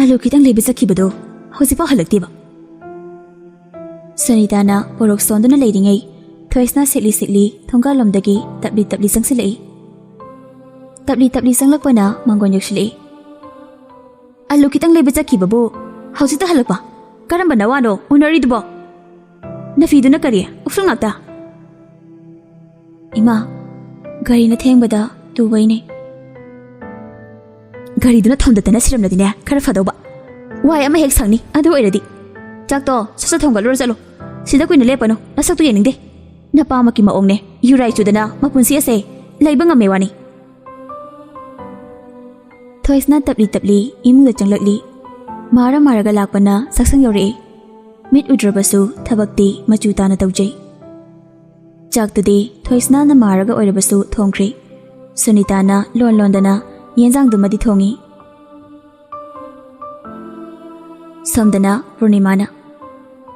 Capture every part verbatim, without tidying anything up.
ꯑꯂꯨ ꯈꯤꯇꯪ ꯂꯩꯕ ꯆꯠꯈꯤꯕꯗꯣ ꯍꯧꯖꯤꯛꯐꯥꯎ ꯍꯜꯂꯛꯇꯦꯕ꯫ ꯁꯨꯅꯤꯇꯥꯅ ꯄꯣꯔꯣꯛ ꯁꯣꯟꯗꯨꯅ ꯂꯩꯔꯤꯉꯩ, ꯊꯣꯏꯁꯅꯥ ꯁꯤꯛꯂꯤ ꯁꯤꯛꯂꯤ ꯊꯣꯡꯒꯥꯜꯂꯣꯝꯗꯒꯤ ꯇꯞꯂꯤ ꯇꯞꯂꯤ ꯆꯪꯁꯤꯜꯂꯛꯏ꯫ ꯇꯞꯂꯤ ꯇꯞꯂꯤ ꯆꯪꯂꯛꯄꯅ ꯃꯥꯡꯒꯣꯟ ꯌꯧꯁꯤꯜꯂꯛꯏ꯫ "ꯑꯂꯨ ꯈꯤꯇꯪ ꯂꯩꯕ ꯆꯠꯈꯤꯕꯕꯨ ꯍꯧꯖꯤꯛꯇ ꯍꯜꯂꯛꯄ? ꯀꯔꯝꯕ ꯅꯋꯥꯅꯣ ꯎꯅꯔꯤꯗꯨꯕꯣ? ꯅꯐꯤꯗꯨꯅ ꯀꯔꯤ ꯎꯐꯨꯜ ꯉꯥꯛꯇ?" "ꯏꯃꯥ, ꯒꯥꯔꯤꯅ ꯊꯦꯡꯕꯗ ꯇꯨꯕꯩꯅꯦ꯫" "ꯒꯥꯔꯤꯗꯨꯅ ꯊꯣꯝꯗꯠꯇꯅ ꯁꯤꯔꯝꯂꯗꯤꯅꯦ ꯈꯔ ꯐꯗꯧꯕ꯫ ꯋꯥꯏ ꯑꯃ ꯍꯦꯛ ꯁꯪꯅꯤ ꯑꯗꯨ ꯑꯣꯏꯔꯗꯤ꯫ ꯆꯥꯛꯇꯣ ꯁꯠ ꯁꯠ ꯊꯣꯡꯒꯠꯂꯨꯔ ꯆꯠꯂꯨ꯫ ꯁꯤꯗ ꯀꯨꯏꯅ ꯂꯦꯞꯄꯅꯨ, ꯅꯁꯛꯇꯨ ꯌꯦꯡꯅꯤꯡꯗꯦ꯫ ꯅꯄꯥꯃꯛꯀꯤ ꯃꯑꯣꯡꯅꯦ, ꯌꯨꯔꯥꯏ ꯆꯨꯗꯅ ꯃꯄꯨꯟꯁꯤ ꯑꯁꯦ ꯂꯩꯕ ꯉꯝꯃꯦ ꯋꯥꯅꯤ꯫" ꯊꯣꯏꯁꯅꯥ ꯇꯞꯂꯤ ꯇꯞꯂꯤ ꯏꯃꯨꯡꯗ ꯆꯪꯂꯛꯂꯤ꯫ ꯃꯥꯔ ꯃꯥꯔꯒ ꯂꯥꯛꯄꯅ ꯆꯥꯛꯁꯪ ꯌꯧꯔꯛꯏ꯫ ꯃꯤꯠ ꯎꯗ꯭ꯔꯕꯁꯨ ꯊꯕꯛꯇꯤ ꯃꯆꯨ ꯇꯥꯅ ꯇꯧꯖꯩ꯫ ꯆꯥꯛꯇꯨꯗꯤ ꯊꯣꯏꯁꯅꯥꯅ ꯃꯥꯔꯒ ꯑꯣꯏꯔꯕꯁꯨ ꯊꯣꯡꯈ꯭ꯔꯦ꯫ ꯁꯨꯅꯤꯇꯥꯅ ꯂꯣꯟ ꯂꯣꯟꯗꯅ ꯌꯦꯟꯖꯥꯡꯗꯨꯃꯗꯤ ꯊꯣꯡꯉꯤ꯫ ꯁꯣꯝꯗꯅ ꯄꯨꯔꯅꯤꯃꯥꯅ,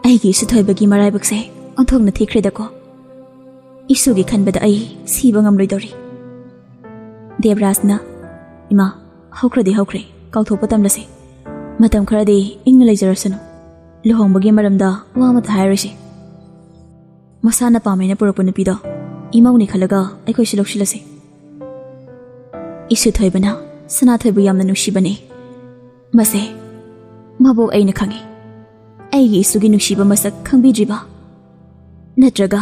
"ꯑꯩꯒꯤ ꯏꯁꯨ ꯊꯣꯏꯕꯒꯤ ꯃꯔꯥꯏꯕꯛꯁꯦ ꯑꯣꯟꯊꯣꯛꯅ ꯊꯤꯈ꯭ꯔꯦꯗꯀꯣ꯫ ꯏꯁꯨꯒꯤ ꯈꯟꯕꯗ ꯑꯩ ꯁꯤꯕ ꯉꯝꯂꯣꯏꯗꯧꯔꯤ꯫" ꯗꯦꯕꯔꯥꯖꯅ, "ꯏꯃꯥ, ꯍꯧꯈ꯭ꯔꯗꯤ ꯍꯧꯈ꯭ꯔꯦ, ꯀꯥꯎꯊꯣꯛꯄ ꯇꯝꯂꯁꯦ꯫ ꯃꯇꯝ ꯈꯔꯗꯤ ꯏꯪꯅ ꯂꯩꯖꯔꯁꯅꯨ꯫ ꯂꯨꯍꯣꯡꯕꯒꯤ ꯃꯔꯝꯗ ꯋꯥ ꯑꯃꯇ ꯍꯥꯏꯔꯣꯏꯁꯦ꯫ ꯃꯁꯥꯅ ꯄꯥꯝꯃꯦꯅ ꯄꯨꯔꯛꯄ ꯅꯨꯄꯤꯗꯣ ꯏꯃꯧꯅꯤ ꯈꯜꯂꯒ ꯑꯩꯈꯣꯏꯁꯨ ꯂꯧꯁꯤꯜꯂꯁꯦ꯫" ꯏꯁꯨ ꯊꯣꯏꯕꯅ ꯁꯅꯥꯊꯣꯏꯕꯨ ꯌꯥꯝꯅ ꯅꯨꯡꯁꯤꯕꯅꯦ꯫ ꯃꯁꯦ ꯃꯕꯣꯛ ꯑꯩꯅ ꯈꯪꯉꯤ꯫ ꯑꯩꯒꯤ ꯏꯁꯨꯒꯤ ꯅꯨꯡꯁꯤꯕ ꯃꯁꯛ ꯈꯪꯕꯤꯗ꯭ꯔꯤꯕ? ꯅꯠꯇ꯭ꯔꯒ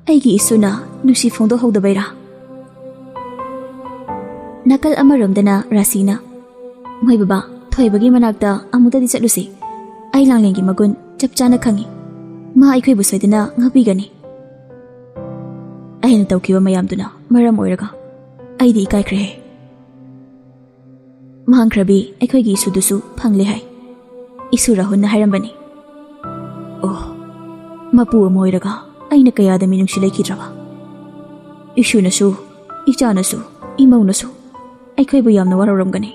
ꯑꯩꯒꯤ ꯏꯁꯨꯅ ꯅꯨꯡꯁꯤ ꯐꯣꯡꯗꯣꯛꯍꯧꯗꯕꯩꯔꯥ? ꯅꯥꯀꯜ ꯑꯃꯔꯣꯝꯗꯅ ꯔꯥꯁꯤꯅ, "ꯃꯣꯏ ꯕꯕꯥ, ꯊꯣꯏꯕꯒꯤ ꯃꯅꯥꯛꯇ ꯑꯃꯨꯛꯇꯗꯤ ꯆꯠꯂꯨꯁꯤ꯫ ꯑꯩ ꯂꯥꯡꯂꯦꯟꯒꯤ ꯃꯒꯨꯟ ꯆꯞ ꯆꯥꯅ ꯈꯪꯉꯤ꯫ ꯃꯥ ꯑꯩꯈꯣꯏꯕꯨ ꯁꯣꯏꯗꯅ ꯉꯥꯛꯄꯤꯒꯅꯤ꯫" "ꯑꯩꯅ ꯇꯧꯈꯤꯕ ꯃꯌꯥꯝꯗꯨꯅ ꯃꯔꯝ ꯑꯣꯏꯔꯒ ꯑꯩꯗꯤ ꯏꯀꯥꯏꯈ꯭ꯔꯦꯍꯦ꯫ ꯃꯥꯡꯈ꯭ꯔꯕꯤ ꯑꯩꯈꯣꯏꯒꯤ ꯏꯁꯨꯗꯨꯁꯨ ꯐꯪꯂꯦ ꯍꯥꯏ꯫ ꯏꯁꯨ ꯔꯥꯍꯨꯜꯅ ꯍꯥꯏꯔꯝꯕꯅꯤ꯫ ꯑꯣ, ꯃꯄꯨ ꯑꯃ ꯑꯣꯏꯔꯒ ꯑꯩꯅ ꯀꯌꯥꯗ ꯃꯤꯅꯨꯡꯁꯤ ꯂꯩꯈꯤꯗ꯭ꯔꯕ? ꯏꯁꯨꯅꯁꯨ, ꯏꯆꯥꯅꯁꯨ, ꯏꯃꯧꯅꯁꯨ ꯑꯩꯈꯣꯏꯕꯨ ꯌꯥꯝꯅ ꯋꯥꯔꯧꯔꯝꯒꯅꯤ꯫"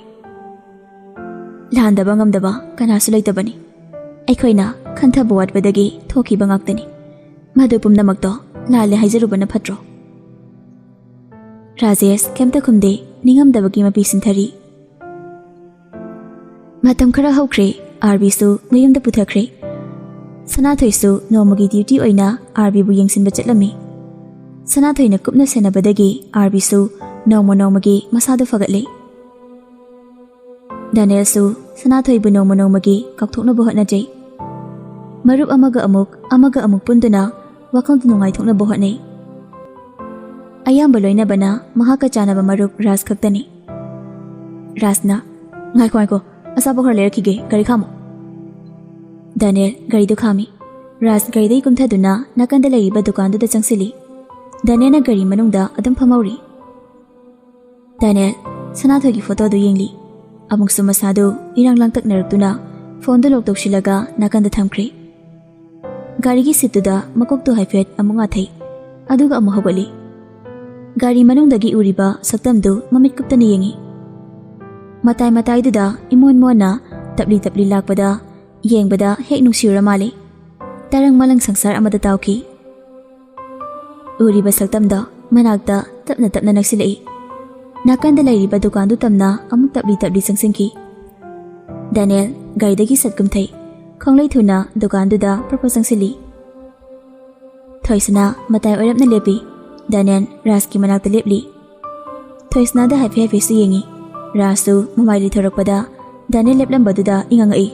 ꯂꯥꯟꯗꯕ ꯉꯝꯗꯕ ꯀꯅꯥꯁꯨ ꯂꯩꯇꯕꯅꯤ꯫ ꯑꯩꯈꯣꯏꯅ ꯈꯟꯊꯕ ꯋꯥꯠꯄꯗꯒꯤ ꯊꯣꯛꯈꯤꯕ ꯉꯥꯛꯇꯅꯤ꯫ ꯃꯗꯨ ꯄꯨꯝꯅꯃꯛꯇꯣ ꯂꯥꯜꯂꯦ ꯍꯥꯏꯖꯔꯨꯕꯅ ꯐꯠꯇ꯭ꯔꯣ? ꯔꯥꯖꯦꯁ ꯀꯩꯝꯇ ꯈꯨꯝꯗꯦ, ꯅꯤꯡꯉꯝꯗꯕꯒꯤ ꯃꯄꯤ ꯁꯤꯟꯊꯔꯤ꯫ ꯃꯇꯝ ꯈꯔ ꯍꯧꯈ꯭ꯔꯦ꯫ ꯑꯥꯔꯕꯤꯁꯨ ꯃꯌꯨꯝꯗ ꯄꯨꯊꯈ꯭ꯔꯦ꯫ ꯁꯅꯥꯊꯣꯏꯁꯨ ꯅꯣꯡꯃꯒꯤ ꯗ꯭ꯌꯨꯇꯤ ꯑꯣꯏꯅ ꯑꯥꯔꯕꯤꯕꯨ ꯌꯦꯡꯁꯤꯟꯕ ꯆꯠꯂꯝꯃꯤ꯫ ꯁꯅꯥꯊꯣꯏꯅ ꯀꯨꯞꯅ ꯁꯦꯟꯅꯕꯗꯒꯤ ꯑꯥꯔꯕꯤꯁꯨ ꯅꯣꯡꯃ ꯅꯣꯡꯃꯒꯤ ꯃꯁꯥꯗꯨ ꯐꯒꯠꯂꯦ꯫ ꯗꯥꯅꯤꯌꯦꯜꯁꯨ ꯁꯅꯥꯊꯣꯏꯕꯨ ꯅꯣꯡꯃ ꯅꯣꯡꯃꯒꯤ ꯀꯥꯎꯊꯣꯛꯅꯕ ꯍꯣꯠꯅꯖꯩ꯫ ꯃꯔꯨꯞ ꯑꯃꯒ ꯑꯃꯨꯛ, ꯑꯃꯒ ꯑꯃꯨꯛ ꯄꯨꯟꯗꯨꯅ ꯋꯥꯈꯜꯗꯨ ꯅꯨꯡꯉꯥꯏꯊꯣꯛꯅꯕ ꯍꯣꯠꯅꯩ꯫ ꯑꯌꯥꯝꯕ ꯂꯣꯏꯅꯕꯅ ꯃꯍꯥꯛꯀ ꯆꯥꯟꯅꯕ ꯃꯔꯨꯞ ꯔꯥꯖ ꯈꯛꯇꯅꯤ꯫ ꯔꯥꯖꯅ, "ꯉꯥꯏꯈꯣ, ꯉꯥꯏꯈꯣ, ꯑꯆꯥꯄꯣꯠ ꯈꯔ ꯂꯩꯔꯛꯈꯤꯒꯦ, ꯒꯥꯔꯤ ꯈꯥꯝꯃꯣ꯫" ꯗꯥꯅꯤꯌꯦꯜ ꯒꯥꯔꯤꯗꯨ ꯈꯥꯝꯃꯤ꯫ ꯔꯥꯖ ꯒꯥꯔꯤꯗꯒꯤ ꯀꯨꯝꯊꯗꯨꯅ ꯅꯥꯀꯟꯗ ꯂꯩꯔꯤꯕ ꯗꯨꯀꯥꯟꯗꯨꯗ ꯆꯪꯁꯤꯜꯂꯤ꯫ ꯗꯥꯅꯤꯌꯦꯜꯅ ꯒꯥꯔꯤ ꯃꯅꯨꯡꯗ ꯑꯗꯨꯝ ꯐꯝꯍꯧꯔꯤ꯫ ꯗꯥꯅꯤꯌꯦꯜ ꯁꯅꯥꯊꯣꯏꯒꯤ ꯐꯣꯇꯣꯗꯨ ꯌꯦꯡꯂꯤ꯫ ꯑꯃꯨꯛꯁꯨ ꯃꯁꯥꯗꯨ ꯏꯔꯥꯡ ꯂꯥꯡꯇꯛꯅꯔꯛꯇꯨꯅ ꯐꯣꯟꯗꯨ ꯂꯣꯛ ꯇꯧꯁꯤꯜꯂꯒ ꯅꯥꯀꯟꯗ ꯊꯝꯈ꯭ꯔꯦ꯫ ꯒꯥꯔꯤꯒꯤ ꯁꯤꯠꯇꯨꯗ ꯃꯀꯣꯛꯇꯨ ꯍꯥꯏꯐꯦꯠ ꯑꯃꯨꯛ ꯉꯥꯊꯩ, ꯑꯗꯨꯒ ꯑꯃꯨꯛ ꯍꯧꯒꯠꯂꯤ꯫ ꯒꯥꯔꯤ ꯃꯅꯨꯡꯗꯒꯤ ꯎꯔꯤꯕ ꯁꯛꯇꯝꯗꯨ ꯃꯃꯤꯠ ꯀꯨꯞꯇꯅ ꯌꯦꯡꯉꯤ꯫ ꯃꯇꯥꯏ ꯃꯇꯥꯏꯗꯨꯗ ꯏꯃꯣꯟ ꯃꯣꯟꯅ ꯇꯞꯂꯤ ꯇꯞꯂꯤ ꯂꯥꯛꯄꯗ ꯌꯦꯡꯕꯗ ꯍꯦꯛ ꯅꯨꯡꯁꯤꯔꯨꯔ ꯃꯥꯜꯂꯤ꯫ ꯇꯔꯪ ꯃꯂꯪ ꯁꯪꯁꯥꯔ ꯑꯃꯗ ꯇꯥꯎꯈꯤ꯫ ꯎꯔꯤꯕ ꯁꯛꯇꯝꯗꯣ ꯃꯅꯥꯛꯇ ꯇꯞꯅ ꯇꯞꯅ ꯅꯛꯁꯤꯜꯂꯛꯏ꯫ ꯅꯥꯀꯟꯗ ꯂꯩꯔꯤꯕ ꯗꯨꯀꯥꯟꯗꯨ ꯇꯝꯅ ꯑꯃꯨꯛ ꯇꯞꯂꯤ ꯇꯞꯂꯤ ꯆꯪꯁꯤꯟꯈꯤ꯫ ꯗꯥꯅꯤꯌꯦꯜ ꯒꯥꯔꯤꯗꯒꯤ ꯁꯠ ꯀꯨꯝꯊꯩ꯫ ꯈꯣꯡꯂꯩ ꯊꯨꯅ ꯗꯨꯀꯥꯟꯗꯨꯗ ꯄ꯭ꯔꯞ ꯄ꯭ꯔꯞ ꯆꯪꯁꯤꯜꯂꯤ꯫ ꯊꯣꯏꯁꯅꯥ ꯃꯇꯥꯏ ꯑꯣꯏꯔꯞꯅ ꯂꯦꯞꯄꯤ꯫ ꯗꯥꯅꯤꯌꯦꯜ ꯔꯥꯖꯀꯤ ꯃꯅꯥꯛꯇ ꯂꯦꯞꯂꯤ꯫ ꯊꯣꯏꯁꯅꯥꯗ ꯍꯥꯏꯐꯦꯠ ꯍꯥꯏꯐꯦꯠꯁꯨ ꯌꯦꯡꯉꯤ꯫ ꯔꯥꯖꯁꯨ ꯃꯃꯥꯏ ꯂꯩꯊꯣꯔꯛꯄꯗ ꯗꯥꯅꯤꯌꯦꯜ ꯂꯦꯞꯂꯝꯕꯗꯨꯗ ꯏꯉꯛ ꯉꯛꯏ꯫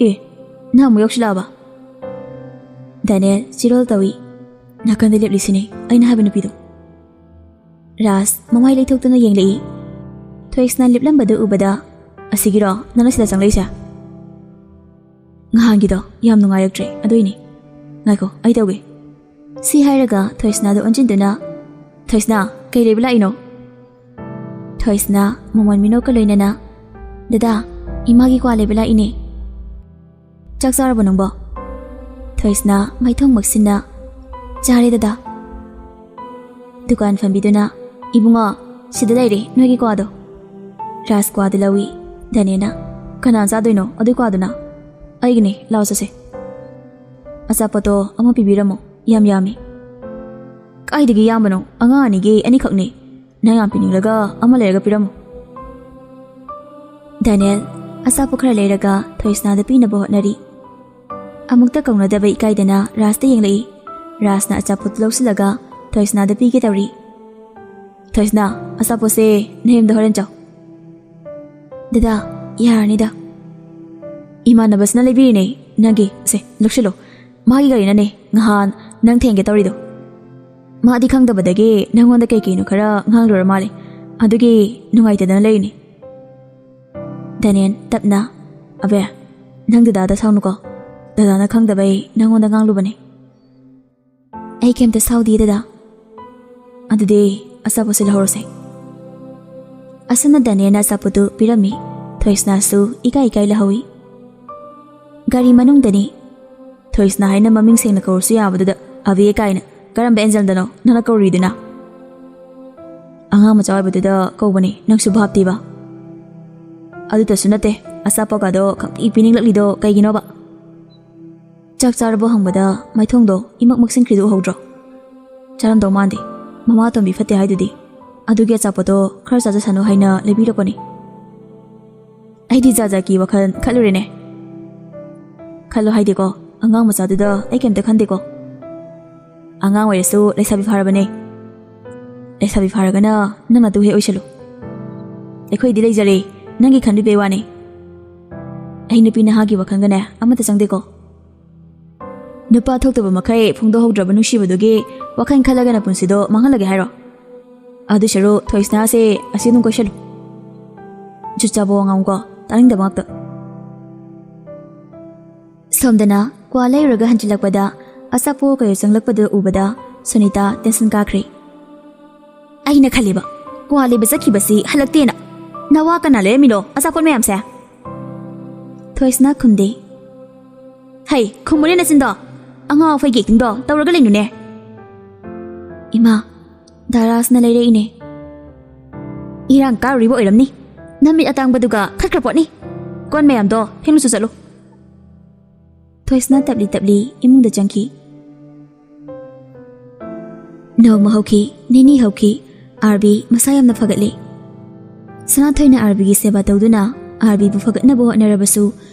"ꯑꯦ, ꯅꯪ ꯑꯃꯨꯛ ꯌꯧꯁꯤꯜꯂꯛꯑꯕ?" ꯗꯥꯅꯤꯌꯦꯜ ꯆꯤꯔꯣꯜ ꯇꯧꯏ꯫ "ꯅꯥꯀꯟꯗ ꯂꯦꯞꯂꯤꯁꯤꯅꯦ ꯑꯩꯅ ꯍꯥꯏꯕ ꯅꯨꯄꯤꯗꯣ꯫" ꯔꯥꯖ ꯃꯃꯥꯏ ꯂꯩꯊꯣꯛꯇꯨꯅ ꯌꯦꯡꯂꯛꯏ꯫ ꯊꯣꯏꯁꯅꯥ ꯂꯦꯞꯂꯝꯕꯗꯨ ꯎꯕꯗ, "ꯑꯁꯤꯒꯤꯔꯣ ꯅꯪꯅ ꯁꯤꯗ ꯆꯪꯂꯛꯏꯁꯦ?" "ꯉꯍꯥꯟꯒꯤꯗꯣ ꯌꯥꯝ ꯅꯨꯡꯉꯥꯏꯔꯛꯇ꯭ꯔꯦ, ꯑꯗꯨꯏꯅꯦ꯫ ꯉꯥꯏꯈꯣ, ꯑꯩ ꯇꯧꯒꯦ꯫" ꯁꯤ ꯍꯥꯏꯔꯒ ꯊꯣꯏꯁꯅꯥꯗ ꯑꯣꯟꯁꯤꯟꯗꯨꯅ, "ꯊꯣꯏꯁꯅꯥ, ꯀꯩ ꯂꯩꯕ ꯂꯥꯛꯏꯅꯣ?" ꯊꯣꯏꯁꯅꯥ ꯃꯃꯣꯟ ꯃꯤꯅꯣꯛꯀ ꯂꯣꯏꯅꯅ, "ꯗꯗꯥ, ꯏꯃꯥꯒꯤ ꯀ꯭ꯋꯥ ꯂꯩꯕ ꯂꯥꯛꯏꯅꯦ꯫" "ꯆꯥꯛ ꯆꯥꯔꯕꯣ ꯅꯪꯕꯣ?" ꯊꯣꯏꯁꯅꯥ ꯃꯥꯏꯊꯣꯡ ꯃꯛꯁꯤꯟꯅ, "ꯆꯥꯔꯦ ꯗꯗꯥ꯫" ꯗꯨꯀꯥꯟ ꯐꯝꯕꯤꯗꯨꯅ, "ꯏꯕꯨꯡꯉꯣ, ꯁꯤꯗ ꯂꯩꯔꯦ ꯅꯣꯏꯒꯤ ꯀ꯭ꯋꯥꯗꯣ꯫" ꯔꯥꯖ ꯀ꯭ꯋꯥꯗꯨ ꯂꯧꯏ꯫ ꯗꯥꯅꯤꯌꯦꯜꯅ, "ꯀꯅꯥꯅ ꯆꯥꯗꯣꯏꯅꯣ ꯑꯗꯨꯏ ꯀ꯭ꯋꯥꯗꯨꯅ?" "ꯑꯩꯒꯤꯅꯦ, ꯂꯥꯎ ꯆꯠꯁꯦ꯫" "ꯑꯆꯥꯄꯣꯠꯇꯣ ꯑꯃ ꯄꯤꯕꯤꯔꯝꯃꯣ, ꯌꯥꯝ ꯌꯥꯝꯃꯤ꯫" "ꯀꯥꯏꯗꯒꯤ ꯌꯥꯝꯕꯅꯣ? ꯑꯉꯥꯡ ꯑꯅꯤꯒꯤ ꯑꯅꯤꯈꯛꯅꯤ꯫ ꯅꯪ ꯌꯥꯝ ꯄꯤꯅꯤꯡꯂꯒ ꯑꯃ ꯂꯩꯔꯒ ꯄꯤꯔꯝꯃꯣ꯫" ꯗꯥꯅꯤꯌꯦꯜ ꯑꯆꯥꯄꯣꯠ ꯈꯔ ꯂꯩꯔꯒ ꯊꯣꯏꯁꯅꯥꯗ ꯄꯤꯅꯕ ꯍꯣꯠꯅꯔꯤ꯫ ꯑꯃꯨꯛꯇ ꯀꯧꯅꯗꯕ ꯏꯀꯥꯏꯗꯅ ꯔꯥꯖꯇ ꯌꯦꯡꯂꯛꯏ꯫ ꯔꯥꯖꯅ ꯑꯆꯥꯄꯣꯠꯇꯨ ꯂꯧꯁꯤꯜꯂꯒ ꯊꯣꯏꯁꯅꯥꯗ ꯄꯤꯒꯦ ꯇꯧꯔꯤ꯫ "ꯊꯣꯏꯁꯅꯥ, ꯑꯆꯥꯄꯣꯠꯁꯦ ꯅꯌꯨꯝꯗ ꯍꯣꯔꯦꯟ ꯆꯥꯎ꯫" "ꯗꯗꯥ, ꯌꯥꯔꯅꯤꯗ꯫ ꯏꯃꯥꯟꯅꯕꯁꯤꯅ ꯂꯩꯕꯤꯔꯤꯅꯦ ꯅꯪꯒꯤ꯫ ꯁꯦ, ꯂꯧꯁꯤꯜꯂꯣ꯫ ꯃꯥꯒꯤ ꯒꯥꯔꯤꯅꯅꯦ ꯉꯍꯥꯟ ꯅꯪ ꯊꯦꯡꯒꯦ ꯇꯧꯔꯤꯗꯣ꯫ ꯃꯥꯗꯤ ꯈꯪꯗꯕꯗꯒꯤ ꯅꯪꯉꯣꯟꯗ ꯀꯩ ꯀꯩꯅꯣ ꯈꯔ ꯉꯥꯡꯂꯨꯔ ꯃꯥꯜꯂꯦ꯫ ꯑꯗꯨꯒꯤ ꯅꯨꯡꯉꯥꯏꯇꯗꯅ ꯂꯩꯔꯤꯅꯤ꯫" ꯗꯅꯦꯟ ꯇꯞꯅ, "ꯑꯕꯦ, ꯅꯪ ꯗꯗꯥꯗ ꯁꯥꯎꯅꯨꯀꯣ꯫ ꯗꯗꯥꯅ ꯈꯪꯗꯕꯩ ꯅꯪꯉꯣꯟꯗ ꯉꯥꯡꯂꯨꯕꯅꯦ꯫" "ꯑꯩ ꯀꯩꯝꯇ ꯁꯥꯎꯗꯤꯌꯦ ꯗꯗꯥ꯫" "ꯑꯗꯨꯗꯤ ꯑꯆꯥꯄꯣꯠꯁꯦ ꯂꯧꯍꯧꯔꯁꯦ꯫" ꯑꯁꯨꯝꯅ ꯗꯅꯦꯟꯅ ꯑꯆꯥꯄꯣꯠꯇꯨ ꯄꯤꯔꯝꯃꯤ꯫ ꯊꯣꯏꯁꯅꯥꯁꯨ ꯏꯀꯥꯏ ꯏꯀꯥꯏ ꯂꯧꯍꯧꯏ꯫ ꯒꯥꯔꯤ ꯃꯅꯨꯡꯗꯅꯤ꯫ ꯊꯣꯏꯁꯅꯥ ꯍꯥꯏꯅ ꯃꯃꯤꯡ ꯁꯦꯡꯅ ꯀꯧꯔꯁꯨ ꯌꯥꯕꯗꯨꯗ "ꯑꯕꯦ" ꯀꯥꯏꯅ꯫ ꯀꯔꯝꯕ ꯑꯦꯟꯖꯦꯜꯗꯅꯣ ꯅꯪꯅ ꯀꯧꯔꯤꯗꯨꯅ? ꯑꯉꯥꯡ ꯃꯆꯥ ꯑꯣꯏꯕꯗꯨꯗ ꯀꯧꯕꯅꯤ, ꯅꯪꯁꯨ ꯚꯥꯞ ꯇꯤꯕ꯫ ꯑꯗꯨꯇꯁꯨ ꯅꯠꯇꯦ, ꯑꯆꯥꯄꯣꯠꯀꯗꯣ ꯈꯪꯄꯤ ꯄꯤꯅꯤꯡꯂꯛꯂꯤꯗꯣ ꯀꯩꯒꯤꯅꯣꯕ? ꯆꯥꯛ ꯆꯥꯔꯕꯣ ꯍꯪꯕꯗ ꯃꯥꯏꯊꯣꯡꯗꯣ ꯏꯃꯛ ꯃꯛꯁꯤꯟꯈ꯭ꯔꯤꯗꯨ ꯎꯍꯧꯗ꯭ꯔꯣ? ꯆꯥꯔꯝꯗꯧ ꯃꯥꯟꯗꯦ, ꯃꯃꯥ ꯑꯇꯣꯝꯕꯤ ꯐꯠꯇꯦ ꯍꯥꯏꯗꯨꯗꯤ꯫ ꯑꯗꯨꯒꯤ ꯑꯆꯥꯄꯣꯠꯇꯣ ꯈꯔ ꯆꯥꯖꯁꯅꯨ ꯍꯥꯏꯅ ꯂꯩꯕꯤꯔꯛꯄꯅꯤ꯫ ꯑꯩꯗꯤ ꯖꯥꯠ ꯖꯥꯠꯀꯤ ꯋꯥꯈꯜ ꯈꯜꯂꯨꯔꯦꯅꯦ꯫ ꯈꯜꯂꯣ ꯍꯥꯏꯗꯤꯀꯣ, ꯑꯉꯥꯡ ꯃꯆꯥꯗꯨꯗ ꯑꯩ ꯀꯩꯝꯇ ꯈꯟꯗꯦꯀꯣ꯫ ꯑꯉꯥꯡ ꯑꯣꯏꯔꯁꯨ ꯂꯩꯁꯥꯕꯤ ꯐꯥꯔꯕꯅꯦ꯫ ꯂꯩꯁꯥꯕꯤ ꯐꯥꯔꯒꯅ ꯅꯪ ꯅꯇꯨ ꯍꯦꯛ ꯑꯣꯏꯁꯜꯂꯨ꯫ ꯑꯩꯈꯣꯏꯗꯤ ꯂꯩꯖꯔꯦ, ꯅꯪꯒꯤ ꯈꯟꯕꯤꯕꯩ ꯋꯥꯅꯤ꯫ ꯑꯩ ꯅꯨꯄꯤ ꯅꯍꯥꯒꯤ ꯋꯥꯈꯜꯒꯅꯦ ꯑꯃꯠꯇ ꯆꯪꯗꯦꯀꯣ꯫ ꯅꯨꯄꯥ ꯊꯣꯛꯇꯕ ꯃꯈꯩ ꯐꯣꯡꯗꯣꯛꯍꯧꯗ꯭ꯔꯕ ꯅꯨꯡꯁꯤꯕꯗꯨꯒꯤ ꯋꯥꯈꯜ ꯈꯜꯂꯒꯅ ꯄꯨꯟꯁꯤꯗꯣ ꯃꯥꯡꯍꯜꯂꯒꯦ ꯍꯥꯏꯔꯣ? ꯑꯗꯨ ꯁꯔꯨꯛ ꯊꯣꯏꯁꯅꯥꯁꯦ ꯑꯁꯤ ꯑꯗꯨꯝ ꯀꯣꯏꯁꯜꯂꯨ꯫ ꯖꯨꯠ ꯆꯥꯕ ꯋꯥ ꯉꯥꯡꯉꯨꯀꯣ, ꯇꯥꯅꯤꯡꯗꯕ ꯉꯥꯛꯇ꯫ ꯁꯣꯝꯗꯅ ꯀ꯭ꯋꯥ ꯂꯩꯔꯨꯔꯒ ꯍꯟꯖꯤꯜꯂꯛꯄꯗ ꯑꯆꯥꯄꯣꯠ ꯀꯩ ꯆꯪꯂꯛꯄꯗꯨ ꯎꯕꯗ ꯁꯨꯅꯤꯇꯥ ꯇꯦꯟꯁꯟ ꯀꯥꯈ꯭ꯔꯦ꯫ "ꯑꯩꯅ ꯈꯜꯂꯤꯕ, ꯀ꯭ꯋꯥ ꯂꯩꯕ ꯆꯠꯈꯤꯕꯁꯤ ꯍꯜꯂꯛꯇꯦꯅ꯫ ꯅꯋꯥ ꯀꯅꯥ ꯂꯩꯔꯝꯃꯤꯅꯣ ꯑꯆꯥꯄꯣꯠ ꯃꯌꯥꯝꯁꯦ?" ꯊꯣꯏꯁꯅꯥ ꯈꯨꯝꯗꯦ꯫ "ꯍꯩ, ꯈꯨꯝꯃꯨꯅꯦ ꯅꯆꯤꯟꯗꯣ꯫ ꯑꯉꯥꯎ ꯑꯐꯩꯒꯤ ꯑꯦꯛꯇꯤꯡꯗꯣ ꯇꯧꯔꯒ ꯂꯩꯅꯨꯅꯦ꯫" "ꯏꯃꯥ, ꯗꯥꯔꯥꯁꯅ ꯂꯩꯔꯛꯏꯅꯦ꯫" "ꯏꯔꯥꯡ ꯀꯥꯔꯨꯔꯤꯕ ꯑꯣꯏꯔꯝꯅꯤ꯫ ꯅꯃꯤꯠ ꯑꯇꯥꯡꯕꯗꯨꯒ ꯈꯠꯈ꯭ꯔ ꯄꯣꯠꯅꯤ꯫ ꯀꯣꯟ ꯃꯌꯥꯝꯗꯣ ꯐꯦꯡꯂꯨꯆꯣ ꯆꯠꯂꯨ꯫" ꯊꯣꯏꯁꯅꯥ ꯇꯞꯂꯤ ꯇꯞꯂꯤ ꯏꯃꯨꯡꯗ ꯆꯪꯈꯤ꯫ ꯅꯣꯡꯃ ꯍꯧꯈꯤ, ꯅꯤꯅꯤ ꯍꯧꯈꯤ, ꯑꯥꯔꯕꯤ ꯃꯁꯥ ꯌꯥꯝꯅ ꯐꯒꯠꯂꯦ꯫ ꯁꯅꯥꯊꯣꯏꯅ ꯑꯥꯔꯕꯤꯒꯤ ꯁꯦꯕꯥ ꯇꯧꯗꯨꯅ ꯑꯥꯔꯕꯤꯕꯨ ꯐꯒꯠꯅꯕ ꯍꯣꯠꯅꯔꯕꯁꯨ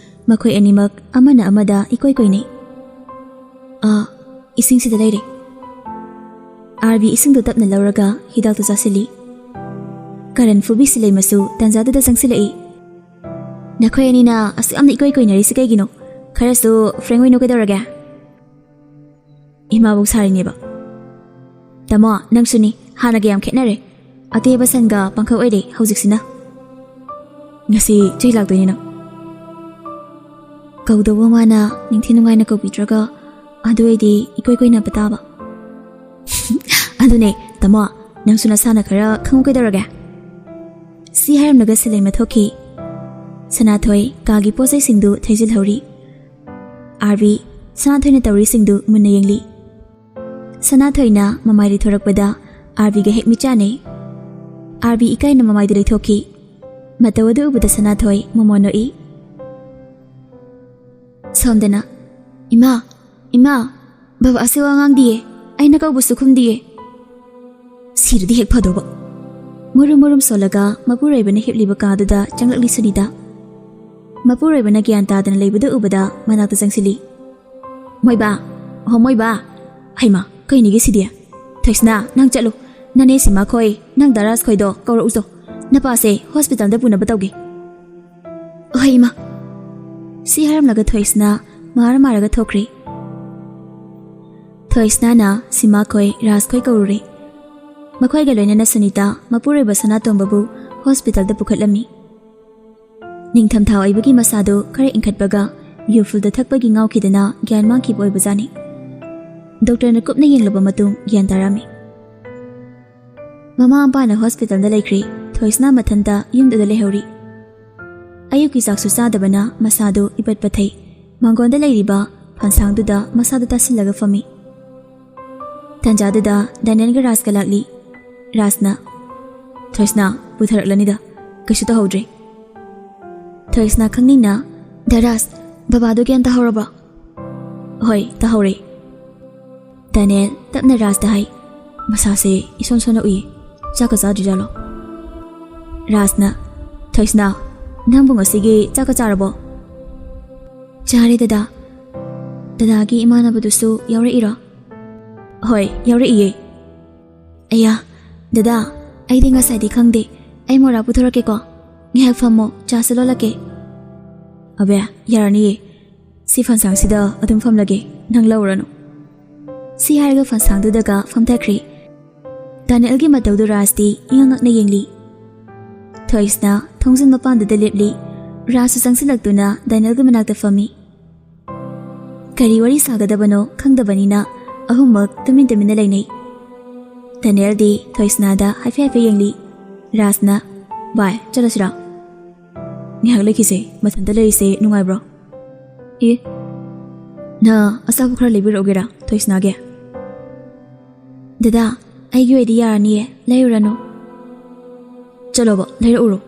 ꯃꯈꯣꯏ ꯑꯅꯤꯃꯛ ꯑꯃꯅ ꯑꯃꯗ ꯏꯀꯣꯏ ꯀꯣꯏꯅꯩ꯫ "ꯑꯥ, ꯏꯁꯤꯡꯁꯤꯗ ꯂꯩꯔꯦ꯫" ꯑꯥꯔꯕꯤ ꯏꯁꯤꯡꯗꯨ ꯇꯞꯅ ꯂꯧꯔꯒ ꯍꯤꯗꯥꯛꯇꯨ ꯆꯥꯁꯤꯜꯂꯤ꯫ ꯀꯔꯟ ꯐꯨꯕꯤ ꯁꯤꯂꯩꯃꯁꯨ ꯇꯥꯟꯖꯥꯗꯨꯗ ꯆꯪꯁꯤꯜꯂꯛꯏ꯫ "ꯅꯈꯣꯏ ꯑꯅꯤꯅ ꯑꯁꯨꯛ ꯌꯥꯝꯅ ꯏꯀꯣꯏ ꯀꯣꯏꯅꯔꯤꯁꯤ ꯀꯩꯒꯤꯅꯣ? ꯈꯔꯁꯨ frank ꯑꯣꯏꯅꯧ ꯀꯩꯗꯧꯔꯒꯦ?" ꯏꯃꯥꯕꯨ ꯁꯥꯔꯤꯅꯦꯕ꯫ "ꯇꯥꯃꯣ, ꯅꯪꯁꯨꯅꯤ, ꯍꯥꯟꯅꯒ ꯌꯥꯝ ꯈꯦꯠꯅꯔꯦ꯫ ꯑꯇꯦꯕ ꯁꯟꯒ ꯄꯥꯡꯈꯛ ꯑꯣꯏꯔꯦ ꯍꯧꯖꯤꯛꯁꯤꯅ꯫" "ꯉꯁꯤ ꯆꯩ ꯂꯥꯛꯇꯣꯏꯅꯤ ꯅꯪ꯫" ꯀꯧꯗꯧꯕ ꯃꯥꯅ ꯅꯤꯡꯊꯤ ꯅꯨꯡꯉꯥꯏꯅ ꯀꯧꯕꯤꯗ꯭ꯔꯒ, ꯑꯗꯨ ꯑꯣꯏꯗꯤ ꯏꯀꯣꯏ ꯀꯣꯏꯅꯕ ꯇꯥꯕ꯫ "ꯑꯗꯨꯅꯦ, ꯇꯥꯃꯣ, ꯅꯪꯁꯨ ꯅꯁꯥꯅ ꯈꯔ ꯈꯪꯉꯨ ꯀꯩꯗꯧꯔꯒꯦ?" ꯁꯤ ꯍꯥꯏꯔꯝꯂꯒ ꯁꯤꯂꯩꯃ ꯊꯣꯛꯈꯤ꯫ ꯁꯅꯥꯊꯣꯏ ꯀꯥꯒꯤ ꯄꯣꯠ ꯆꯩꯁꯤꯡꯗꯨ ꯊꯩꯖꯤꯜꯍꯧꯔꯤ꯫ ꯑꯥꯔꯕꯤ, ꯁꯅꯥꯊꯣꯏꯅ ꯇꯧꯔꯤꯁꯤꯡꯗꯨ ꯃꯨꯟꯅ ꯌꯦꯡꯂꯤ꯫ ꯁꯅꯥꯊꯣꯏꯅ ꯃꯃꯥꯏ ꯂꯩꯊꯣꯔꯛꯄꯗ ꯑꯥꯔꯕꯤꯒ ꯍꯦꯛ ꯃꯤꯠ ꯆꯥꯟꯅꯩ꯫ ꯑꯥꯔꯕꯤ ꯏꯀꯥꯏꯅ ꯃꯃꯥꯏꯗꯨ ꯂꯩꯊꯣꯛꯈꯤ꯫ ꯃꯇꯧ ꯑꯗꯨ ꯎꯕꯗ ꯁꯅꯥꯊꯣꯏ ꯃꯃꯣꯟ ꯅꯣꯛꯏ꯫ ꯁꯣꯝꯗꯅ, "ꯏꯃꯥ, ꯏꯃꯥ, ꯕꯕꯥꯁꯦ ꯋꯥ ꯉꯥꯡꯗꯤꯌꯦ, ꯑꯩꯅ ꯀꯧꯕꯁꯨ ꯈꯨꯝꯗꯤꯌꯦ꯫" "ꯁꯤꯔꯗꯤ ꯍꯦꯛ ꯐꯗꯧꯕ꯫" ꯃꯨꯔꯨꯝ ꯃꯨꯔꯨꯝ ꯁꯣꯜꯂꯒ ꯃꯄꯨꯔꯣꯏꯕꯅ ꯍꯤꯞꯂꯤꯕ ꯀꯥꯗꯨꯗ ꯆꯪꯂꯛꯂꯤ ꯁꯨꯅꯤꯇꯥ꯫ ꯃꯄꯨꯔꯣꯏꯕꯅ ꯒ꯭ꯌꯥꯟ ꯇꯥꯗꯅ ꯂꯩꯕꯗꯨ ꯎꯕꯗ ꯃꯅꯥꯛꯇ ꯆꯪꯁꯤꯜꯂꯤ꯫ "ꯃꯣꯏꯕꯥ, ꯍꯣ ꯃꯣꯏꯕꯥ꯫" "ꯍꯩꯃꯥ, ꯀꯩꯅꯤꯒꯦ ꯁꯤꯗꯤ?" "ꯊꯣꯏꯁꯅꯥ, ꯅꯪ ꯆꯠꯂꯨ꯫ ꯅꯅꯦ ꯁꯤꯃꯥ ꯈꯣꯏ, ꯅꯪ ꯗꯥꯔꯥꯖ ꯈꯣꯏꯗꯣ ꯀꯧꯔꯛꯎꯆꯣ꯫ ꯅꯄꯥꯁꯦ ꯍꯣꯁꯄꯤꯇꯥꯜꯗ ꯄꯨꯅꯕ ꯇꯧꯒꯦ꯫" "ꯍꯣꯏ ꯏꯃꯥ꯫" ꯁꯤ ꯍꯥꯏꯔꯝꯂꯒ ꯊꯣꯏꯁꯅꯥ ꯃꯥꯔ ꯃꯥꯔꯒ ꯊꯣꯛꯈ꯭ꯔꯦ꯫ ꯊꯣꯏꯁꯅꯥꯅ ꯁꯤꯃꯥ ꯈꯣꯏ, ꯔꯥꯖ ꯈꯣꯏ ꯀꯧꯔꯨꯔꯦ꯫ ꯃꯈꯣꯏꯒ ꯂꯣꯏꯅꯅ ꯁꯨꯅꯤꯇꯥ ꯃꯄꯨꯔꯣꯏꯕ ꯁꯅꯥꯇꯣꯝꯕꯕꯨ ꯍꯣꯁꯄꯤꯇꯥꯜꯗ ꯄꯨꯈꯠꯂꯝꯃꯤ꯫ ꯅꯤꯡꯊꯝꯊꯥ ꯑꯣꯏꯕꯒꯤ ꯃꯁꯥꯗꯨ ꯈꯔ ꯏꯪꯈꯠꯄꯒ ꯌꯨ ꯐꯨꯜꯗ ꯊꯛꯄꯒꯤ ꯉꯥꯎꯈꯤꯗꯅ ꯒ꯭ꯌꯥꯟ ꯃꯥꯡꯈꯤꯕ ꯑꯣꯏꯕꯖꯥꯠꯅꯤ꯫ ꯗꯣꯛꯇꯔꯅ ꯀꯨꯞꯅ ꯌꯦꯡꯂꯕ ꯃꯇꯨꯡ ꯒ꯭ꯌꯥꯟ ꯇꯥꯔꯝꯃꯤ꯫ ꯃꯃꯥ ꯃꯄꯥꯅ ꯍꯣꯁꯄꯤꯇꯥꯜꯗ ꯂꯩꯈ꯭ꯔꯦ꯫ ꯊꯣꯏꯁꯅꯥ ꯃꯊꯟꯇ ꯌꯨꯝꯗꯨꯗ ꯂꯩꯍꯧꯔꯤ꯫ ꯑꯌꯨꯛꯀꯤ ꯆꯥꯛꯁꯨ ꯆꯥꯗꯕꯅ ꯃꯁꯥꯗꯨ ꯏꯄꯠ ꯄꯠꯊꯩ꯫ ꯃꯥꯡꯒꯣꯟꯗ ꯂꯩꯔꯤꯕ ꯐꯥꯟꯁꯥꯡꯗꯨꯗ ꯃꯁꯥꯗꯨ ꯇꯥꯁꯤꯜꯂꯒ ꯐꯝꯃꯤ꯫ ꯇꯥꯟꯖꯥꯗꯨꯗ ꯗꯥꯅꯤꯌꯦꯜꯒ ꯔꯥꯖꯀ ꯂꯥꯛꯂꯤ꯫ ꯔꯥꯖꯅ, "ꯊꯣꯏꯁꯅꯥ, ꯄꯨꯊꯔꯛꯂꯅꯤꯗ, ꯀꯩꯁꯨ ꯇꯧꯍꯧꯗ꯭ꯔꯦ꯫" ꯊꯣꯏꯁꯅꯥ ꯈꯪꯅꯤꯡꯅ, "ꯗꯥ ꯔꯥꯖ, ꯕꯕꯥꯗꯣ ꯒ꯭ꯌꯥꯟ ꯇꯥꯍꯧꯔꯕꯣ?" "ꯍꯣꯏ, ꯇꯥꯍꯧꯔꯦ꯫" ꯗꯥꯅꯤꯌꯦꯜ ꯇꯞꯅ ꯔꯥꯖꯇ ꯍꯥꯏ, "ꯃꯁꯥꯁꯦ ꯏꯁꯣꯟ ꯁꯣꯟꯅ ꯎꯏ, ꯆꯥꯛꯀ ꯆꯥꯗ꯭ꯔꯤꯖꯥꯠꯂꯣ?" ꯔꯥꯖꯅ, "ꯊꯣꯏꯁꯅꯥ, ꯅꯪꯕꯨ ꯉꯁꯤꯒꯤ ꯆꯥꯛꯀ ꯆꯥꯔꯕꯣ? ꯆꯥꯔꯦ ꯗꯗꯥ꯫ ꯗꯗꯥꯒꯤ ꯏꯃꯥꯟꯅꯕꯗꯨꯁꯨ ꯌꯥꯎꯔꯛꯏꯔꯣ? ꯍꯣꯏ, ꯌꯥꯎꯔꯛꯏꯌꯦ꯫ ꯑꯌꯥ, ꯗꯗꯥ, ꯑꯩꯗꯤ ꯉꯁꯥꯏꯗꯤ ꯈꯪꯗꯦ꯫ ꯑꯩ ꯃꯣꯔꯥ ꯄꯨꯊꯣꯔꯛꯀꯦꯀꯣ꯫ ꯉꯥꯏꯍꯥꯛ ꯐꯝꯃꯣ, ꯆꯥꯁꯨ ꯂꯣꯜꯂꯛꯀꯦ꯫ ꯑꯕꯦ, ꯌꯥꯔꯅꯤꯌꯦ꯫ ꯁꯤ ꯐꯟꯁꯥꯡꯁꯤꯗ ꯑꯗꯨꯝ ꯐꯝꯂꯒꯦ, ꯅꯪ ꯂꯧꯔꯅꯨ꯫ ꯁꯤ ꯍꯥꯏꯔꯒ ꯐꯟꯁꯥꯡꯗꯨꯗꯒ ꯐꯝꯊꯈ꯭ꯔꯦ꯫ ꯗꯥꯅꯤꯌꯦꯜꯒꯤ ꯃꯇꯧꯗꯨ ꯔꯥꯖꯇꯤ ꯏꯉꯛ ꯉꯛꯅ ꯌꯦꯡꯂꯤ꯫ ꯊꯣꯏꯁꯅ ꯊꯣꯡꯖꯤꯟ ꯃꯄꯥꯟꯗꯨꯗ ꯂꯦꯞꯂꯤ꯫ ꯔꯥꯖꯁꯨ ꯆꯪꯁꯤꯜꯂꯛꯇꯨꯅ ꯗꯥꯅꯤꯌꯦꯜꯒꯤ ꯃꯅꯥꯛꯇ ꯐꯝꯃꯤ꯫ ꯀꯔꯤ ꯋꯥꯔꯤ ꯁꯥꯒꯗꯕꯅꯣ ꯈꯪꯗꯕꯅꯤꯅ ꯑꯍꯨꯝꯃꯛ ꯇꯨꯃꯤꯟ ꯇꯨꯃꯤꯟꯅ ꯂꯩꯅꯩ꯫ ꯗꯥꯅꯤꯌꯦꯜꯗꯤ ꯊꯣꯏꯁꯅꯥꯗ ꯍꯥꯏꯐꯦꯠ ꯍꯥꯏꯐꯦꯠ ꯌꯦꯡꯂꯤ꯫ ꯔꯥꯖꯅ, "ꯚꯥꯏ, ꯆꯠꯂꯁꯤꯔꯥ?" "ꯉꯥꯏꯍꯥꯛ ꯂꯩꯈꯤꯁꯦ, ꯃꯊꯟꯇ ꯂꯩꯔꯤꯁꯦ ꯅꯨꯡꯉꯥꯏꯕ꯭ꯔꯣ?" "ꯑꯦ, ꯅ ꯑꯆꯥꯄꯣꯠ ꯈꯔ ꯂꯩꯕꯤꯔꯛꯎꯒꯦꯔꯥ ꯊꯣꯏꯁꯅꯥꯒꯤ?" "ꯗꯗꯥ, ꯑꯩꯒꯤ ꯑꯣꯏꯗꯤ ꯌꯥꯔꯅꯤꯌꯦ, ꯂꯩꯔꯨꯔꯅꯨ꯫ ꯆꯠꯂꯣꯕ, ꯂꯩꯔꯛꯎꯔꯣ꯫"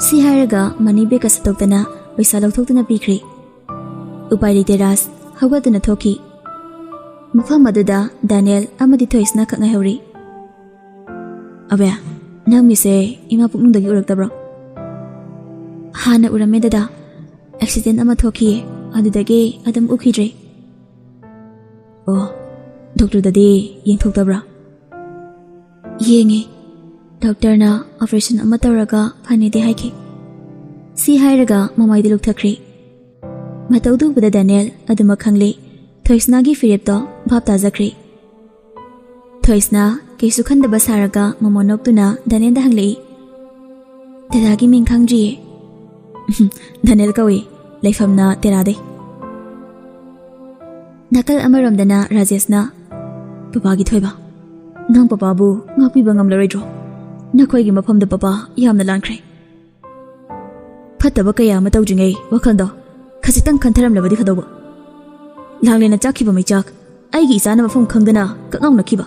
ꯁꯤ ꯍꯥꯏꯔꯒ ꯃꯅꯤ ꯕꯦꯒꯀ ꯁꯠꯇꯣꯛꯇꯅ ꯄꯩꯁꯥ ꯂꯧꯊꯣꯛꯇꯨꯅ ꯄꯤꯈ꯭ꯔꯦ꯫ ꯎꯄꯥꯏ ꯂꯩꯇꯦ ꯔꯥꯖ, ꯍꯧꯒꯠꯇꯨꯅ ꯊꯣꯛꯈꯤ꯫ ꯃꯐꯝ ꯑꯗꯨꯗ ꯗꯥꯅꯤꯌꯦꯜ ꯑꯃꯗꯤ ꯊꯣꯏꯁꯅꯥ ꯈꯛ ꯉꯥꯏꯍꯧꯔꯤ꯫ "ꯑꯕꯦ, ꯅꯪ ꯃꯤꯁꯦ ꯏꯃꯥ ꯄꯨꯛꯅꯨꯡꯗꯒꯤ ꯎꯔꯛꯇꯕ꯭ꯔꯣ?" "ꯍꯥꯟꯅ ꯎꯔꯝꯃꯦ ꯗꯗꯥ, ꯑꯦꯛꯁꯤꯗꯦꯟ ꯑꯃ ꯊꯣꯛꯈꯤꯌꯦ, ꯑꯗꯨꯗꯒꯤ ꯑꯗꯨꯝ ꯎꯈꯤꯗ꯭ꯔꯦ꯫" "ꯑꯣ, ꯗꯣꯛꯇꯔꯗꯗꯤ ꯌꯦꯡꯊꯣꯛꯇꯕ꯭ꯔꯥ?" "ꯌꯦꯡꯉꯦ, ꯗꯣꯛꯇꯔꯅ ꯑꯣꯄꯔꯦꯁꯟ ꯑꯃ ꯇꯧꯔꯒ ꯐꯅꯤꯗꯤ ꯍꯥꯏꯈꯤ꯫" ꯁꯤ ꯍꯥꯏꯔꯒ ꯃꯃꯥꯏꯗ ꯂꯨꯛꯊꯈ꯭ꯔꯦ꯫ ꯃꯇꯧꯗꯨ ꯎꯕꯗ ꯗꯥꯅꯤꯌꯦꯜ ꯑꯗꯨꯃꯛ ꯈꯪꯂꯦ꯫ ꯊꯣꯏꯁꯅꯥꯒꯤ ꯐꯤꯔꯦꯞꯇꯣ ꯚꯥꯞ ꯇꯥꯖꯈ꯭ꯔꯦ꯫ ꯊꯣꯏꯁꯅꯥ ꯀꯩꯁꯨ ꯈꯟꯗꯕ ꯁꯥꯔꯒ ꯃꯃꯣꯟ ꯅꯣꯛꯇꯨꯅ ꯗꯥꯅꯤꯌꯦꯜꯗ ꯍꯪꯂꯛꯏ, "ꯗꯗꯥꯒꯤ ꯃꯤꯡ ꯈꯪꯗ꯭ꯔꯤꯌꯦ꯫" "ꯗꯥꯅꯤꯌꯦꯜ ꯀꯧꯏ, ꯂꯩꯐꯝꯅ ꯇꯦꯔꯥꯗꯩ꯫" ꯅꯥꯀꯜ ꯑꯃꯔꯣꯝꯗꯅ ꯔꯥꯖꯦꯁꯅ, "ꯄꯄꯥꯒꯤ ꯊꯣꯏꯕ, ꯅꯪ ꯄꯄꯥꯕꯨ ꯉꯥꯛꯄꯤꯕ ꯉꯝꯂꯔꯣꯏꯗ꯭ꯔꯣ? ꯅꯈꯣꯏꯒꯤ ꯃꯐꯝꯗ ꯄꯄꯥ ꯌꯥꯝꯅ ꯂꯥꯟꯈ꯭ꯔꯦ꯫ ꯐꯠꯇꯕ ꯀꯌꯥ ꯑꯃ ꯇꯧꯗ꯭ꯔꯤꯉꯩ ꯋꯥꯈꯜꯗꯣ ꯈꯖꯤꯛꯇꯪ ꯈꯟꯊꯔꯝꯂꯕꯗꯤ ꯐꯗꯧꯕ꯫ ꯂꯥꯡꯂꯦꯟꯅ ꯆꯥꯛꯈꯤꯕ ꯃꯩꯆꯥꯛ, ꯑꯩꯒꯤ ꯏꯆꯥꯅ ꯃꯐꯝ ꯈꯪꯗꯅ ꯀꯛꯉꯥꯎꯅꯈꯤꯕ,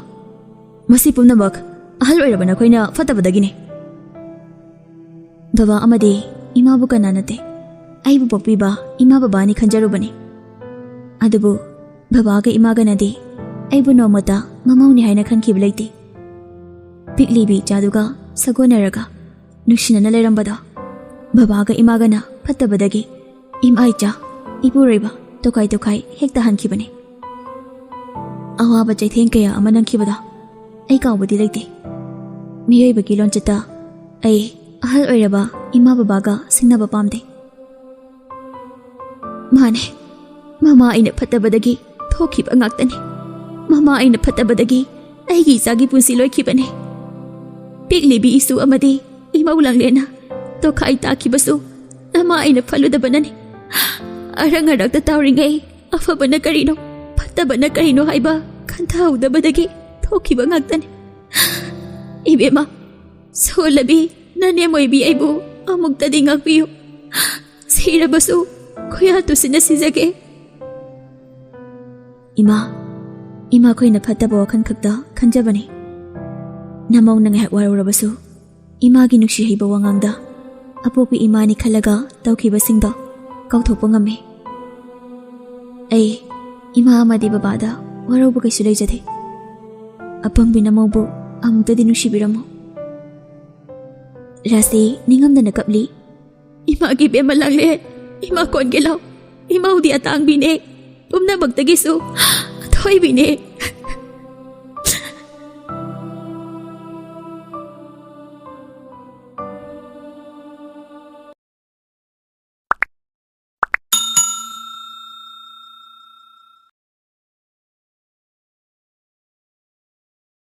ꯃꯁꯤ ꯄꯨꯝꯅꯃꯛ ꯑꯍꯜ ꯑꯣꯏꯔꯕ ꯅꯈꯣꯏꯅ ꯐꯠꯇꯕꯗꯒꯤꯅꯤ꯫" ꯕꯕꯥ ꯑꯃꯗꯤ ꯏꯃꯥꯕꯨ ꯀꯅꯥ ꯅꯠꯇꯦ꯫ ꯑꯩꯕꯨ ꯄꯣꯛꯄꯤꯕ ꯏꯃꯥ ꯕꯕꯥꯅꯤ ꯈꯟꯖꯔꯨꯕꯅꯤ꯫ ꯑꯗꯨꯕꯨ ꯕꯕꯥꯒ ꯏꯃꯥꯒꯅꯗꯤ ꯑꯩꯕꯨ ꯅꯣꯡꯃꯇ ꯃꯃꯧꯅꯤ ꯍꯥꯏꯅ ꯈꯟꯈꯤꯕ ꯂꯩꯇꯦ꯫ ꯄꯤꯛꯂꯤꯕꯤ ꯏꯆꯥꯗꯨꯒ ꯁꯥꯒꯣꯟꯅꯔꯒ ꯅꯨꯡꯁꯤꯅꯅ ꯂꯩꯔꯝꯕꯗꯣ ꯕꯕꯥꯒ ꯏꯃꯥꯒꯅ ꯐꯠꯇꯕꯗꯒꯤ ꯏꯃꯥ ꯏꯆꯥ, ꯏꯄꯨꯔꯣꯏꯕ ꯇꯣꯈꯥꯏ ꯇꯣꯈꯥꯏ ꯍꯦꯛꯇ ꯍꯟꯈꯤꯕꯅꯤ꯫ ꯑꯋꯥꯕ ꯆꯩꯊꯦꯡ ꯀꯌꯥ ꯑꯃ ꯅꯪꯈꯤꯕꯗꯣ ꯑꯩ ꯀꯥꯎꯕꯗꯤ ꯂꯩꯇꯦ꯫ ꯃꯤꯑꯣꯏꯕꯒꯤ ꯂꯣꯟꯆꯠꯇ ꯑꯩ ꯑꯍꯜ ꯑꯣꯏꯔꯕ ꯏꯃꯥ ꯕꯕꯥꯒ ꯁꯤꯡꯅꯕ ꯄꯥꯝꯗꯦ꯫ ꯃꯥꯅꯦ, ꯃꯃꯥ ꯑꯩꯅ ꯐꯠꯇꯕꯗꯒꯤ ꯊꯣꯛꯈꯤꯕ ꯉꯥꯛꯇꯅꯤ꯫ ꯃꯃꯥ ꯑꯩꯅ ꯐꯠꯇꯕꯗꯒꯤ ꯑꯩꯒꯤ ꯏꯆꯥꯒꯤ ꯄꯨꯟꯁꯤ ꯂꯣꯏꯈꯤꯕꯅꯤ꯫ ꯄꯤꯛꯂꯤꯕꯤ ꯏꯁꯨ ꯑꯃꯗꯤ ꯏꯃꯧ ꯂꯥꯡꯂꯦꯟꯅ ꯇꯣꯈꯥꯏ ꯇꯥꯈꯤꯕꯁꯨ ꯅꯃꯥ ꯑꯩꯅ ꯐꯠꯂꯨꯗꯕꯅꯅꯤ꯫ ꯑꯔꯪ ꯑꯔꯛꯇ ꯇꯥꯎꯔꯤꯉꯩ ꯑꯐꯕꯅ ꯀꯔꯤꯅꯣ, ꯐꯠꯇꯕꯅ ꯀꯔꯤꯅꯣ ꯍꯥꯏꯕ ꯈꯟꯊꯍꯧꯗꯕꯗꯒꯤ ꯊꯣꯛꯈꯤꯕ ꯉꯥꯛꯇꯅꯤ꯫ ꯏꯕꯦꯝꯃ, ꯁꯣꯜꯂꯕꯤ ꯅꯅꯦꯝ ꯑꯣꯏꯕꯤ ꯑꯩꯕꯨ ꯑꯃꯨꯛꯇꯗꯤ ꯉꯥꯛꯄꯤꯌꯨ꯫ ꯁꯤꯔꯕꯁꯨ ꯈꯨꯌꯥ ꯇꯨꯁꯤꯟꯅ ꯁꯤꯖꯒꯦ꯫ ꯏꯃꯥ, ꯏꯃꯥꯈꯣꯏꯅ ꯐꯠꯇꯕ ꯋꯥꯈꯜ ꯈꯛꯇ ꯈꯟꯖꯕꯅꯤ꯫ ꯅꯃꯧꯅ ꯉꯥꯏꯍꯥꯛ ꯋꯥꯔꯧꯔꯕꯁꯨ ꯏꯃꯥꯒꯤ ꯅꯨꯡꯁꯤ ꯍꯩꯕ ꯋꯥꯉꯥꯡꯗ ꯑꯄꯣꯛꯄꯤ ꯏꯃꯥꯅꯤ ꯈꯜꯂꯒ ꯇꯧꯈꯤꯕꯁꯤꯡꯗꯣ ꯀꯥꯎꯊꯣꯛꯄ ꯉꯝꯃꯤ꯫ ꯑꯩ ꯏꯃꯥ ꯑꯃꯗꯤ ꯕꯕꯥꯗ ꯋꯥꯔꯧꯕ ꯀꯩꯁꯨ ꯂꯩꯖꯗꯦ꯫ ꯑꯄꯪꯕꯤ ꯅꯃꯧꯕꯨ ꯑꯃꯨꯛꯇꯗꯤ ꯅꯨꯡꯁꯤꯕꯤꯔꯝꯃꯨ꯫ ꯔꯥꯁꯤ ꯅꯤꯡꯉꯝꯗꯅ ꯀꯞꯂꯤ꯫ ꯏꯃꯥꯒꯤ ꯕꯦꯝꯃ ꯂꯥꯡꯂꯦ, ꯏꯃꯥ ꯀꯣꯟꯒꯦ ꯂꯥꯎ꯫ ꯏꯃꯧꯗꯤ ꯑꯇꯥꯡꯕꯤꯅꯦ, ꯄꯨꯝꯅꯃꯛꯇꯒꯤꯁꯨ ꯑꯊꯣꯏꯕꯤꯅꯦ꯫